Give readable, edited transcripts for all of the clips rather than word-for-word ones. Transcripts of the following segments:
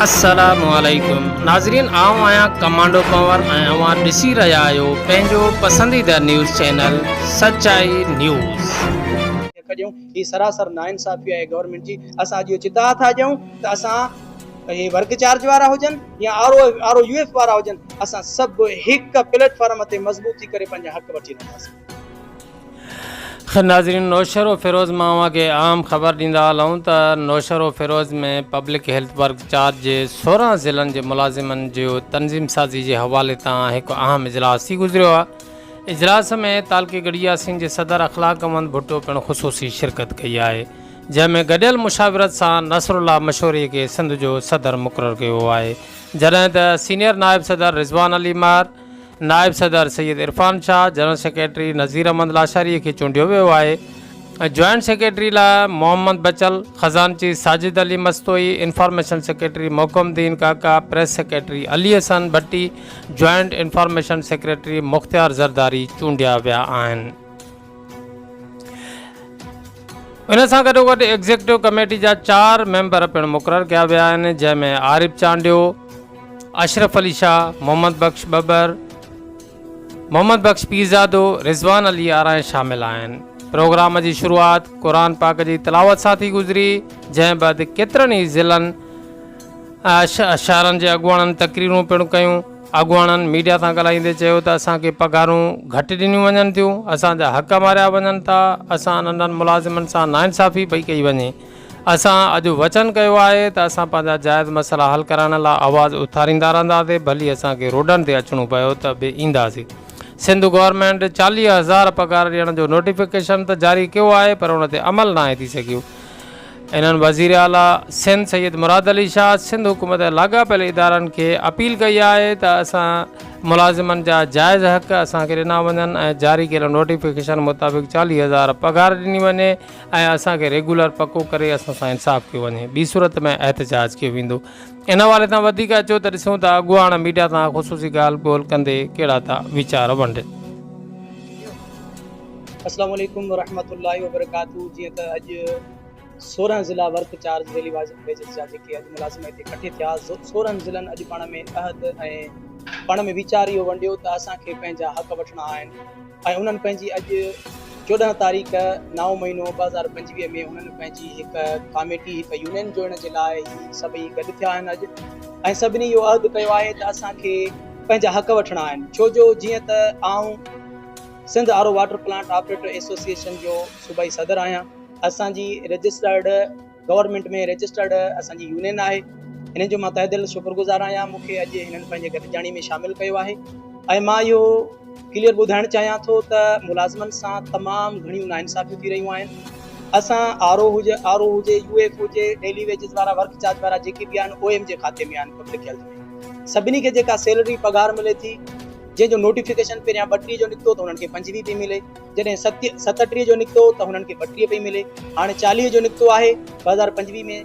السلام عليڪم ناظرين آئون آهيان ڪمانڊو پنور ۽ اوهان ڏسي رهيا آهيو پنهنجو پسنديده نيوز چينل سچائي نيوز. ڪڍيون هي سراسر ناانصافي آهي گورنمينٽ جي اسان اڄ اهو چتاء ٿا ڏيون ته اسان هي ورڪ چارج وارا هجن يا R O R O U F وارا هجن اسان سڀ هڪ پليٽ فارم تي مضبوط ٿي ڪري پنهنجا حق وٺي رهنداسين. خير ناظرين نوشهروفيروز مان اوهان کي اهم خبر ڏيندا هلون ته Naushahro Feroze ۾ public health work charge جي 16 ضلعن جي ملازمن جو تنظيم سازي جي حوالي تان هڪ اهم اجلاس ٿي گذريو آهي اجلاس ۾ تعلقي ڳڙهي ياسين جي صدر اخلاق احمد ڀٽو پڻ خصوصي شرڪت ڪئي آهي جنهن ۾ گڏيل مشاورت سان نصر الله مشوري کي سنڌ جو صدر مقرر ڪيو ويو آهي جڏهن ته سينيئر نائب صدر رضوان علي مهر نائب صدر سيد عرفان شاهه، جنرل سيڪريٽري نذير احمد لاشاري کي چونڊيو ويو آهي ۽ جوائنٽ سيڪريٽري لاء محمد بچل، خزانچي Sajid Ali Mastoi, information secretary Mohkam Uddin Kaka, press secretary Ali Hassan Bhatti, joint information secretary Mukhtiar Zardari چونڊيا ويا آهن. ان سان گڏوگڏ ايگزيڪٽو ڪميٽي جا چار ميمبر پڻ مقرر ڪيا ويا آهن جنهن ۾ عارب چانڊيو، اشرف علي شاهه، محمد بخش ٻٻر، محمد بخش پيرزادو، رضوان علي آرائين شامل آهن. پروگرام جي شروعات قرآن پاڪ جي تلاوت سان ٿي گذري جنهن بعد ڪيترن ئي ضلعن شهرن جي اڳواڻن تقريرون پڻ ڪيون. اڳواڻن ميڊيا سان ڳالهائيندي چيو ته اسان کي پگهارون گهٽ ڏنيون وڃن ٿيون، اسان جا حق ماريا وڃن ٿا، اسان ننڍن ملازمن سان ناانصافي پئي ڪئي وڃي، اسان اڄ وچن ڪيو آهي ته اسان پنهنجا جائز مسئلا حل ڪرائڻ لاء آواز اٿاريندا رهنداسين، ڀلي اسان کي روڊن تي اچڻو پيو ته به اينداسين. سنڌ گورنمينٽ 40 هزار پگهار ڏيڻ جو نوٽيفڪيشن ته جاري ڪيو آهي پر ان تي عمل ناهي ٿي سگهيو. انهن وزيراعليٰ سنڌ سيد مراد علي شاهه، سنڌ حڪومت ۽ لاڳاپيل ادارن کي اپيل ڪئي آهي ته اسان ملازمن جا جائز حق اسان کي ڏنا وڃن ۽ جاري ڪيل نوٽيفڪيشن مطابق 40 هزار پگهار ڏني وڃي ۽ اسان کي ريگولر پڪو ڪري اسان سان انصاف ڪيو وڃي ٻي صورت ۾ احتجاج ڪيو ويندو ان حوالي سان وڌيڪ اچو ته ڏسون ته اڳواڻ ميڊيا سان خصوصي ڳالهه ٻولهه ڪندي ڪهڙا ٿا ويچار ونڊين. السلام عليڪم ورحمة الله وبرڪاته جيئن ته اڄ 16 ضلع ورڪ چارج ڊيلي ويجز جا جيڪي اڄ ملازم هتي ڪٺي ٿيا 16 ضلعن اڄ پاڻ ۾ عهد ۽ پاڻ ۾ ويچار اهو ونڊيو ته اسان کي پنهنجا حق وٺڻا آهن ۽ انهن پنهنجي اڄ 14 تاريخ نائون مهينو 2025 ۾ انهن پنهنجي هڪ ڪاميٽي هڪ يونين جوڙڻ جي لاء هي سڀئي گڏ ٿيا آهن اڄ ۽ سڀني اهو عهد ڪيو آهي ته اسان کي پنهنجا حق وٺڻا آهن ڇو جو جيئن ته آئون Sindh R O water plant operator association جو صوبائي صدر آهيان. اسان جي رجسٽرڊ گورنمينٽ ۾ رجسٽرڊ اسان جي يونين آهي. انهن جو مان تهه دل شڪر گذار آهيان. مون کي اڄ هنن پنهنجي گڏجاڻي ۾ شامل ڪيو آهي ۽ مان اهو ڪليئر ٻڌائڻ چاهيان ٿو ته ملازمن سان تمام گهڻيون ناانصافيون ٿي رهيون آهن. اسان آر او هجي آر او هجي يو ايف هجي ڊيلي ويجز وارا ورڪ چارج وارا جيڪي به آهن او ايم جي کاتي ۾ آهن پبلڪ هيلٿ ۾ سڀني کي جيڪا سيلري پگهار ملي ٿي جنهن جو نوٽيفڪيشن پهريان 32 جو نڪتو ته هنن کي 25 پئي ملي، جڏهن 37 جو نڪتو ته هنن کي 32 پئي ملي، هاڻي 40 جو نڪتو آهي 2025 ۾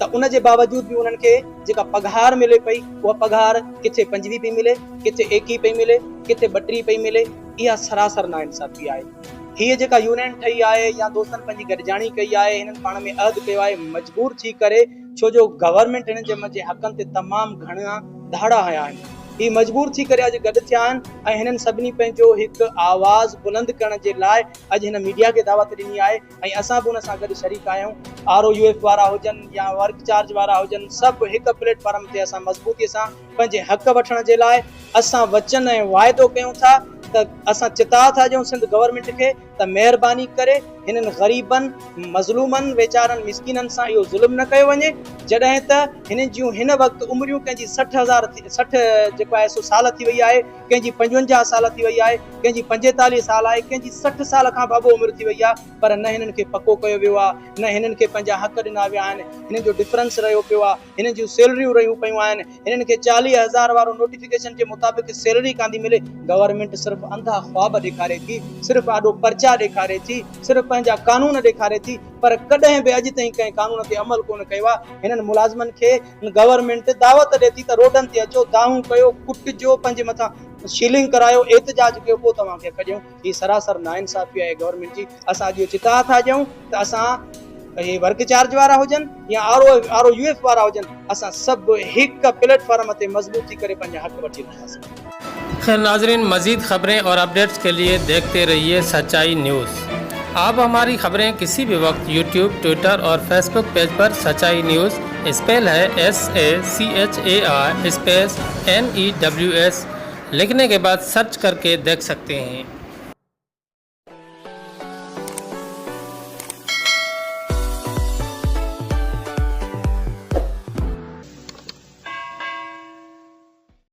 ته ان جي باوجود به انهن کي جيڪا پگهار ملي پئي اها پگهار ڪٿي 25 پئي ملي، ڪٿي 21 پئي ملي، ڪٿي 32 پئي ملي، اها سراسر ناانصافي آهي. هيء جيڪا يونين ٺهي آهي يا دوستن پنهنجي گڏجاڻي ڪئي آهي، هنن پاڻ ۾ عهد ڪيو آهي مجبور ٿي ڪري ڇو جو گورنمينٽ هنن جي حقن تي تمام گهڻا ڌاڙا هنيا آهن. هي مجبور ٿي ڪري اڄ گڏ ٿيا آهن ۽ هنن سڀني پنهنجو هڪ آواز بلند ڪرڻ جي لاء اڄ هن ميڊيا کي دعوت ڏني آهي ۽ اسان به ان سان گڏ شريڪ آهيون. آر او يو ايف وارا هجن يا ورڪ چارج وارا هجن سڀ هڪ پليٽ فارم تي اسان مضبوطي سان پنهنجي حق وٺڻ جي لاء اسان وچن ۽ واعدو ڪيون ٿا ته اسان چتاء ٿا ڏيون سنڌ گورنمينٽ کي ته مهرباني ڪري هنن غريبن، مظلومن، ويچارن مسڪينن سان اهو ظلم نه ڪيو وڃي، جڏهن ته هنن جون هن وقت عمريون ڪنهن جي 60 هزار 60 جيڪو آهي سو سال ٿي وئي آهي، ڪنهن جي 55 سال ٿي وئي آهي، ڪنهن جي 45 سال آهي، ڪنهن جي 60 سال کان به اڳو عمر ٿي وئي آهي پر نه هنن کي پڪو ڪيو ويو آهي، نه هنن کي پنهنجا حق ڏنا ويا آهن، هنن جو ڊفرنس رهيو پيو آهي، هنن جون سيلريون رهيون پيون آهن. هنن کي 40 هزار وارو نوٽيفڪيشن جي مطابق سيلري ڪاندي ملي، گورنمينٽ صرف انڌا خواب ڏيکاري ٿي، صرف آڏو پرچا ڏيکاري ٿي، صرف پنهنجا قانون ڏيکاري ٿي پر ڪڏهن به اڄ تائين ڪنهن قانون تي عمل ڪونه ڪيو آهي، هنن ملازمن کي گورنمينٽ دعوت ڏي ٿي ته روڊن تي اچو، دانهون ڪيو، ڪٽجو، پنهنجي مٿان شيلنگ ڪرايو، احتجاج ڪيو پوء توهان کي ڪڍيون، هي سراسر ناانصافي آهي گورنمينٽ جي، اسان اڄ اهو چتاء ٿا ڏيون ته اسان. اهي ورڪ چارج وارا هجن يا R O R O U F وارا هجن اسان سڀ هڪ پليٽ فارم تي مضبوط ٿي ڪري پنهنجا حق وٺي رهنداسين. خير ناظرين مزيد خبرين اور اپڊيٽس کے لئي ديکهتي رهيي سچائي نيوز آپ هماري خبرين ڪسي ڀي وقت يوٽيوب ٽوئٽر اور فيسبوڪ پيج پر سچائي news spell he S A C H A I space N E W S لکني ڪي بعد سرچ ڪر ڪي ديک سڪتي هين.